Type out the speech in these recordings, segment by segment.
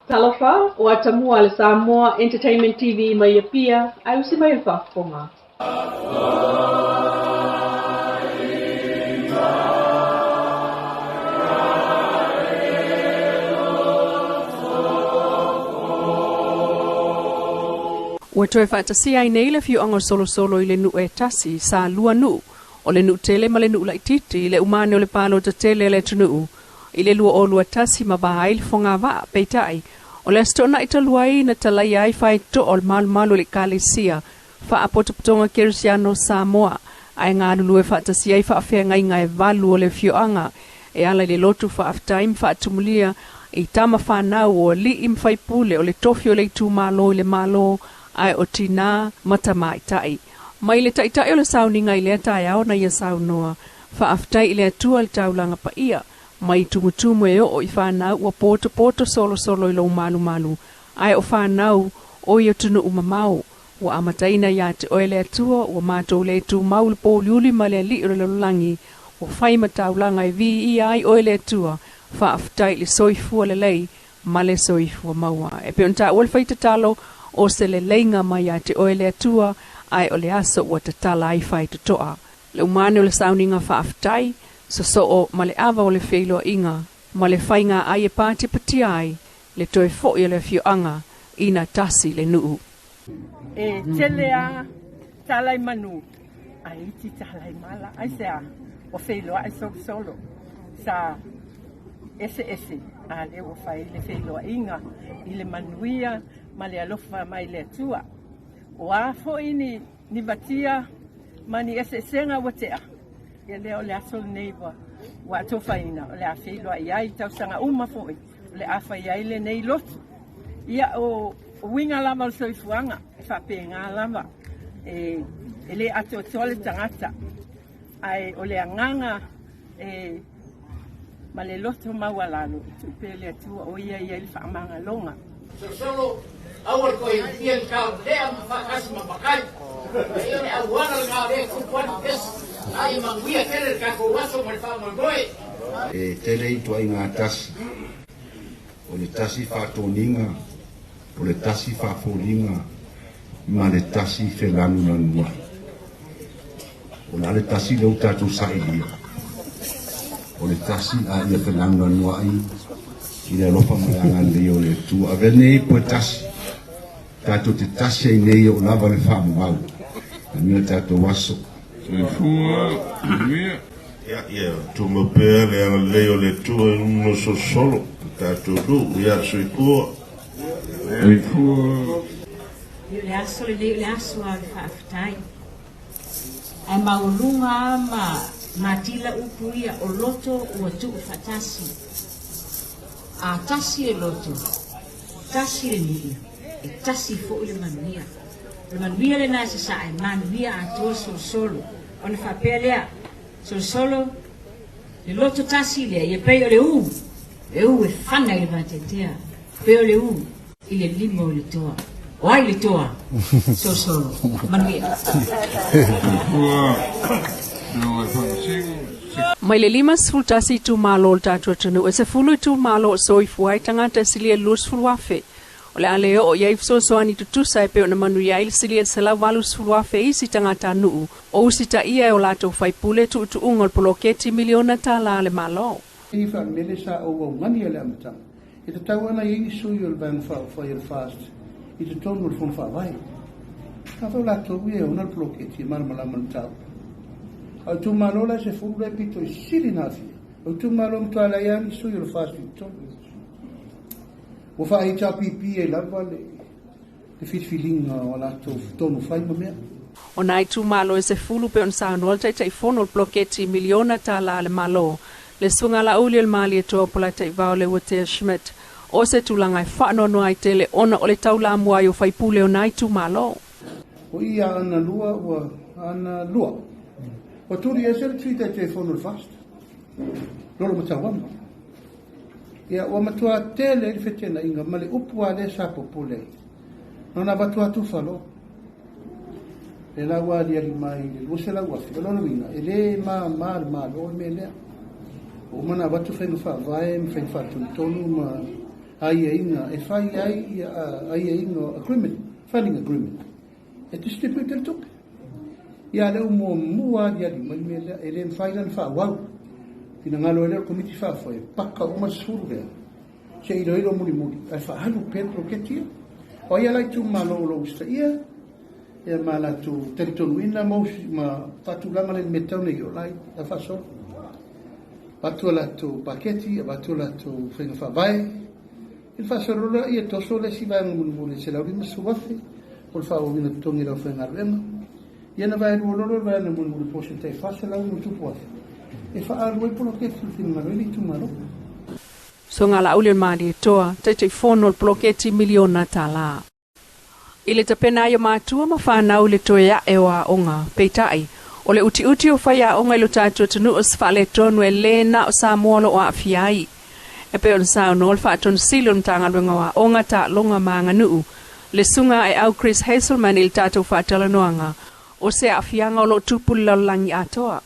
Talofa, ua tamua le Samoa Entertainment TV mai Apia, ae usi mai le faafofoga. Ua toe faatasia ai nei le afioaga o Solosolo i le nuu e tasi, sa lua nuu, o le nuu tele ma le nuu laitiiti i le uma ane o le palota tele a le atunuu i le 2021 ma va ai le fogavaa. Peitai, o le Aso Toonai talu ai na talaia ai faitotoa o le malumalu o le Ekalesia Faapotopotoga Kerisiano o Samoa, ae galulue faatasi ai faafeagaiga e valu o le afioaga e ala i le lotu faafetai ma faatumulia i tama fanau o alii ma faipule o le tofi o le itumalo i le Malo ae o tinā ma tamaitai. Mai le taitai o le sauniga i lea taeao na ia saunoa, Faafetai i le Atua le taulaga paia, mai tumutumu e oo i fanau ua potopoto solosolo i lou malumalu, ae o fanau o i atunuu mamao, ua amataina ia te oe le Atua, ua matou le tumau le pouliuli ma le Alii o le lalolagi, ua fai ma taulaga e viia ai oe le Atua, faafetai i le soifua lelei ma le soifua maua. E pei ona taua le faitatalo, o se leleiga mai ia te oe le Atua, ae o le aso ua tatala ai faitotoa. Le uma ane o le sauniga faafetai, sosoo ma le ava o le feiloaiga ma le faiga ai e patipatia ai le toe foi o le afioaga ina tasi le nuu. E tele a talai manu ae iti talai mala. Aisea? Ua feiloai solosolo sa eseese a lea ua fai le feiloaiga i le manuia ma le alofa mai le Atua. O a foi ni ni vatia ma ni eseesega ua tea, ia lea o le aso lenei ua ua atofaina o le a feiloai ai i tausaga uma foi o le a fai ai lenei lotu. Ia o uiga lava o le soifuaga e faapena lava e e le atoatoa le tagata ae o le agaga e ma le loto maualalo e tuu pea le Atua o ia i ai le faamagaloga. Solosolo, aua le toe iutia ni taotelea ma faatasi ma matai. E ia o le auala lena o lea e tupu ai le pepesi. A ia manuia tele le tatou aso ma le faamoemoe. E tele ituaiga tasi, o le tasi faatoniga, o le tasi faafoliga, ma le tasi felanunanuai. O le a le tasi lea ua tatou sailia? O le tasi a ia felanunanuai i le alofa ma le agalelei o le Atua. Avea lenei ipu e tasi, tatou te tasi ai nei e oo lava le faamamau. Manuia le tatou aso. Soifua manuia. Ia tumau pea le agalelei o le Atua i luga o solosolo o tatou nuu. Ia soifua. Soifua. O le aso lenei o le aso a o le faafetai. Ae maualuga a ma matila upu ia o loto ua tuu faatasi. A tasi le loto, tasi le nii, e tasi foi le manuia. O le manuia lena e sasaa e manuia atoa solosolo. Ona faapea lea, solosolo, le loto tasi lea, ia pei o le u, le u e fana i le vateatea, pei o le u i le lima o le toa. O ai le toa? Solosolo. Manuia. Mai le 51 itumalo o le tatou atunuu, e 10 itumalo o soifua ai tagata e silia i le 20,000. O le a le oo i ai fesoasoani tutusa e pei ona manuia ai le silia i le 180,000 isi tagatanuu o usitaia e o latou faipule tuutuuga o le poloketi miliona tala a le Malo. I faamele sa ou augani a le amataga, e tatau ana i ai ni sui o le Vaega Faaupufai a le FAST i totonu o le Fono Faavae. Afai o latou ia e ona le poloketi e malamalama i le mataupu. A o itumalo la e sefulu lea e pito i sili ona aafia, o itumalo e matua leai lava ni sui o le FAST i totonu. Ua faa-HRPP ai lava le le filifiliga o a latou tonu fai ma mea. O nā itumalo e sefulu pei ona saunoa le Taitaifono o le poloketi miliona tala a le Malo, le Susuga Laauli o le Malietoa Polataivao Leuatea Schmidt, o se tulaga e faanoanoa ai tele ona o le taulamua ai o faipule o nā itumalo. O i a ana lua ua ana lua. Ua tuli ese le Sui Taitaifono o le FAST, Lolo Matauama. Ia, ua matua tele ai le fetenaiga ma le upu a lea sa popole ai. Na ona avatu atu falo. Le la ua aliali mai le 200,000. O lona uiga, e le māmā le Malo le mea lea. Ua uma ona avatu faiga faavae ma faiga faatonutonu ma Aiaiga e fai ai ia aiaiga o agreement, funding agreement, e distribute le tupe. Ia lea ua muamua aliali mai le mea lea, e le mafai la ona faaauau. Finagalo ai lea o le Komiti Faafoe, paka uma le 10 lea, se i iloilo mulimuli, ae faaalu pea le poloketi ia. O ai la itumalo o lo o usitaia, ia ma latou talitonuina ma, ma faatulaga le mea tau nei o la e faasolo. Avatu a latou paketi, avatu a latou faiga faavae, i le faasolo la ia toso le isi vaega mulimuli e $150,000 o le faaauauina totogi o le aufaigaluega. Ia na vaelua loa lea o le vaega mulimuli po o se tai $400,000+ e faaalu ai poloketi o le finagalo ai le itumalo. Sogalauli o le Malietoa, Taitaifono o le Poloketi Miliona Tala. I le tapena ai o matua ma fanau i le toe ae o aoga, peitai, o le utiuti o faiaoga i lo tatou atunuu o se faaletonu e lē na o Samoa o lo o aafia ai. E pei ona saunoa le Faatonu Sili o le Matagaluega o Aoga, Taaloga ma Aganuu, le Susuga Aeau Chris Hazelman i le tatou faatalanoaga, o se aafiaga o lo o tupu i le lalolagi atoa.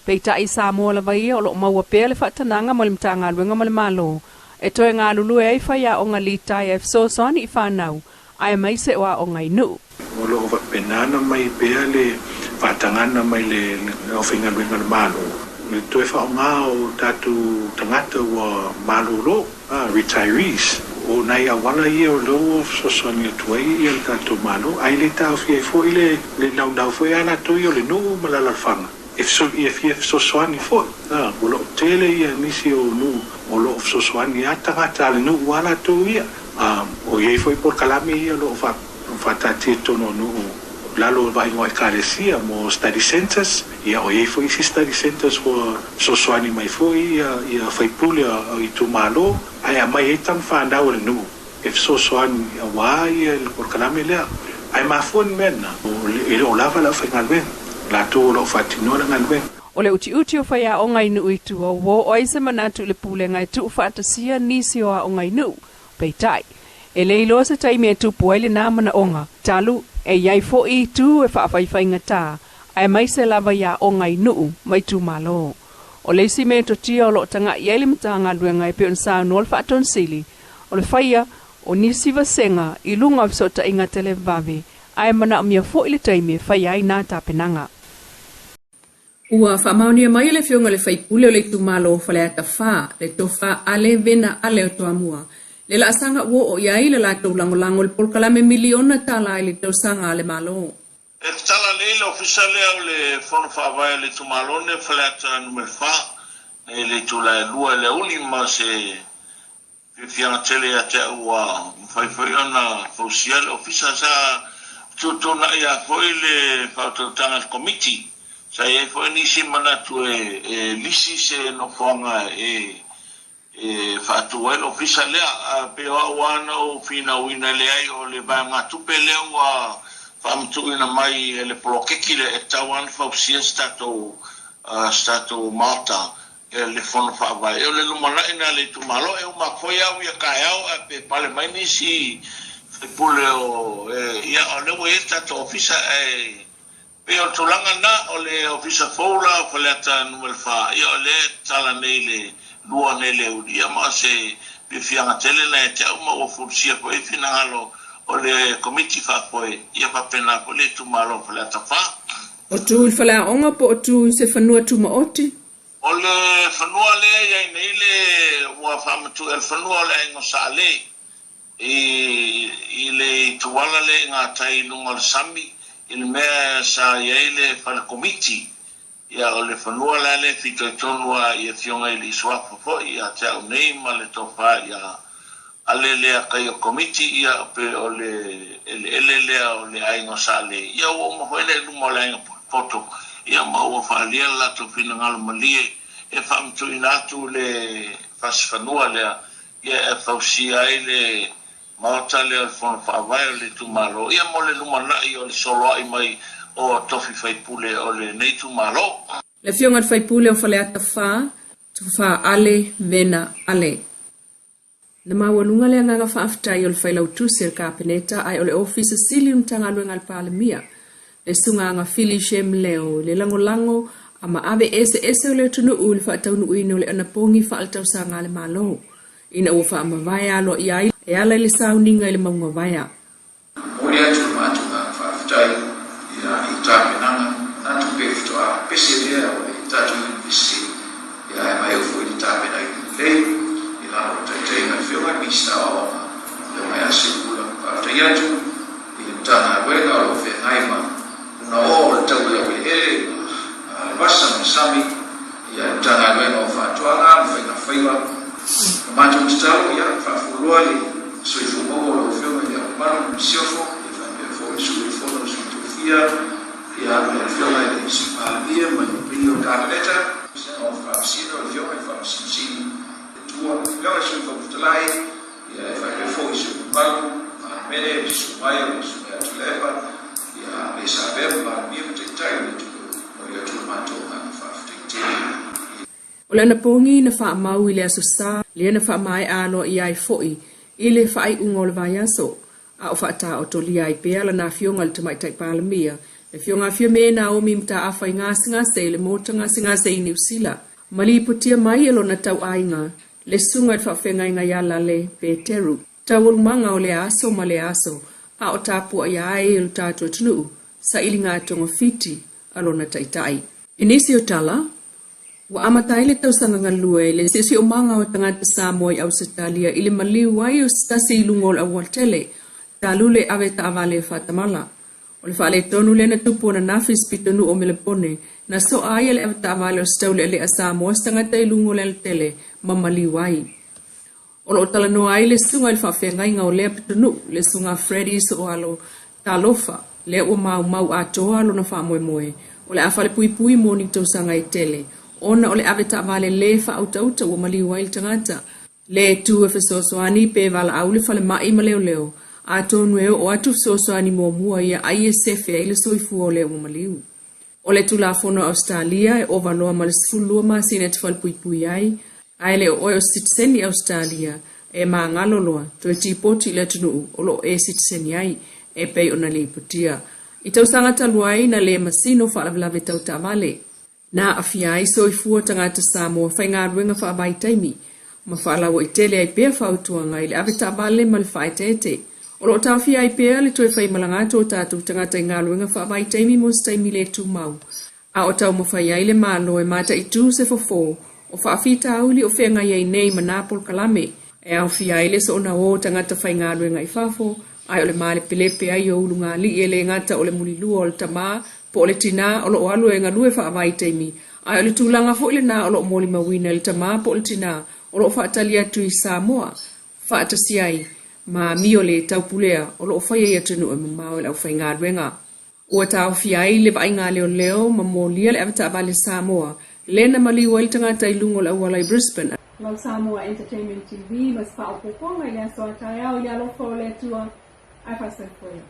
Peitai i Samoa lava ia o lo o maua pea le faatanaga mai le Matagaluega ma le Malo e toe galulue ai faiaoga litaea e fesoasoani i fanau aemaise o aoga i nuu. O lo o faapena ona mai pea le faatagaga mai le aufaigaluega a le Malo i le toe faaaoga o tatou tagata ua malolo, retirees. O nai auala ia o lea ua fesoasoani atu ai le tatou Malo, ae le taofia ai foi le naunau foi ia latou ia o le nuu ma le alaalafaga e fia fesoasoani foi. O lo o tele ia nisi o nuu o lo o fesoasoani lava tagata a le nuu a latou ia. O i ai foi polokalame ia o lo o faataatia i totonu o nuu lalo o le vaaiga o Ekalesia mo study centres. Ia, o i ai foi isi study centres ua fesoasoani mai foi ia faipule o itumalo ae aumai ai tama fanau a le nuu e fesoasoani aua ia le polokalame lea. Ae mafua le mea lena, e le o lava le aufaigaluega, latou o lo o faatinoa le galuega. O le utiuti o faiaoga i nuu i tua, ua oo ai se manatu i le Pulega e tuufaatasia nisi o aoga i nuu. Peitai, e le iloa se taimi e tupu ai lenā manaoga, talu e i ai foi itu e faafaifaigata, aemaise lava i aoga i nuu ma itumalo. O le isi metotia o lo o taga'i i ai le Matagaluega e pei ona saunoa le Faatonu Sili, o le faia o nisi vasega i luga o fesootaiga televavave, ae manaomia foi le taimi e faia ai nā tapenaga. Ua faamaonia mai e le Afioga i le Faipule o le Itumalo o Faleata 4, le Tofa Ale Vena Ale o Toamua, le laasaga ua oo i ai le latou lagolago i le polokalame miliona tala i le tausaga a le Malo. E tatala nei le ofisa lea o le Fono Faavae a le itumalo lenei o Faleata Nu.4 nei i le itula e 2 i le aoauli ma se fiafiaga tele ia te au ua mafai foi ona fausia le ofisa. Sa fetuutuunai lava foi le faautautaga i le Komiti. Sa i ai foi nisi manatu e lisi se nofoaga e faatu ai le ofisa lea. Ae pei o au lava na ou finauina leai o le vaegatupe lea ua faamatuuina mai e le poloketi lea e tatau lava ona fausia se tatou maota e le Fono Faavae. O le lumanai lena a le itumalo, e uma atu foi au ia taeao ae pe pale mai nisi faipule o, ia o lea ua i ai le tatou ofisa ae pei o le tulaga lena, o le ofisa fou la o Faleata Nu.4, ia o lea e tatala nei le 2 nei le aoauli, ia ma o se fiafiaga tele lena ia te au ma ua fulusia foi finagalo o le Komiti Faafoe, ia faapena foi le itumalo o Faleata 4. O tu i le faleaoga po o tu i se fanua tumaoti? O le fanua lea e i ai nei le ua faamatuia le fanua o le aiga o Saale i le ituala lea i gatai i luga o le sami i le mea sa i ai le fale komiti. Ia o le fanua la lea e fitoitonu lava i afioga i alii suafa foi ia te au nei ma le tofa ia Ale lea kai o komiti ia pe o le eleele lea o le aiga o Saale ia ua uma foi ona i luma o le aiga Poto ia ma ua faaalia le latou finagalo malie e faamatuuina atu le fasifanua lea ia e fausia ai le Maota lea o le Fono Faavae o le itumalo ia mo le lumanai o le soloai mai o tofi faipule o lenei itumalo. Le Afioga i le Faipule o Faleata 4, Tofa Ale Vena Ale. Na maualuga le agaga faafetai o le Failautusi a le Kapeneta ae o le Ofisa Sili o le Matagaluega a le Palemia, le Susuga Agafili Shem Leo i le lagolago a maave eseese o le atunuu i le faataunuuina o le anapogi faaletausaga a le Malo. ina ua faamavae aloaia ai e ala i le sauniga i le mauga vaea. Momoli atu le matou agaga faafetai ia i tapenaga na tupe faatoa pese lea o le tatou University ia ae maeu foi le tapenaina lelei i lalo o le taitaiga a le Afioga i le Minisita o Aoga Afioga ia Seuula. Faafetai atu i le Matagaluega o lo o feagai ma lona oo o le tau o le aueleele ma le vasa ma le sami ia le Matagaluega o Faatoaga ma Faiga Faiva. O matou tatalo ia faafualoa le soifua maua o lau Afioga i Le Ao Mamalu ma le Masiofo ia faapea foi le Sui o le Fono a Sui Tofia ia ma le Afioga i le Sui Palemia ma le paia o le Kapeneta, o Faamasino, le Afioga i le Faamasino Sili le Atua, le Afioga i le Sui Fofoga Fetalai ia e faapea foi i sui mamalu, Palemene, le susu mai o le Susuga ia Tuilaepa, ia le Savea ma Palemia ma Taitai o le atunuu, momoli atu le matou agaga faafetai tele i. O le anapogi na faamau i le Aso Sa lea na faamaea aloaia ai foi i le faaiuga o le vaiaso, a o faataotolia ai pea lana afioga i le Tamaitai Palemia, le Afioga Fiame Naomi Mataafa i gasegase i le Maota Gasegase i Niu Sila, ma lipotia mai e lona tauaiga le susuga i le faafeagaiga ia Lale Peteru. Taualumaga o lea aso ma lea aso, a o tapuaia ai e lo tatou atunuu sailiga togafiti a lona taitai. I nisi o tala, ua amata ai le tausaga galue i le siosiomaga o tagata Samoa i Ausetalia i le maliu ai o se tasi i luga o le aualatele talu le ave taavale faatamala. O le faaletonu lea na tupu ananafi i se pitonuu o Melepone, na soa ai e le avetaavale o se taulealea Samoa se tagata i luga o le alatele ma maliu ai. O lo o talanoa ai le susuga i le faafeagaiga o lea pitonuu, le Susuga Freddie Soalo Talofa, lea ua maumau atoa lona faamoemoe, o le a falepuipui mo ni tausaga e tele, ona o le avetaavale lē faautauta ua maliu ai le tagata. Le tu e fesoasoani pe valaau le falemai ma leoleo, atonu e oo atu fesoasoani muamua ia ai e sefe ai le soifua o lea ua maliu. O le Tulafono a Ausetalia e ova loa ma le 12 masina e te falepuipui ai, a e le o oe o se sitiseni Ausetalia, e magalo loa, toe tipoti i le atunuu o lo o e sitiseni ai, e pei ona lipotia. I tausaga talu ai na le masino faalavelave tau taavale. Na aafia ai soifua tagata Samoa faigaluega faavaitaimi ma faalauaitele ai pea fautuaga i le avetaavale ma le faaeteete. O lo o taofia ai pea le toe faimalaga atu o tatou tagata i galuega faavaitaimi mo se taimi le tumau, a o taumafai ai le Malo e mataitu se fofo o faafitauli o feagai ai nei ma nā polokalame e aofia ai le soona o tagata faigaluega i fafo, ae o le malepelepe ai o ulugalii e le gata o le mulilua o le tamā po o le tinā o lo o alu e galue faavaitaimi, ae o le tulaga foi lenā o lo o molimauina e le tamā po o le tinā o lo o faatali atu i Samoa faatasi ai ma amio le taupulea o lo o faia i atunuu e mamao e le aufaigaluega. Ua taofia ai le vaaiga leoleo ma molia le avetaavale Samoa lea na maliu ai le tagata i luga o le auala i Brisbane. Lau Samoa Entertainment TV ma se faaopoopoga i le aso a taeao i le alofa o le Atua ae faasoifuaina.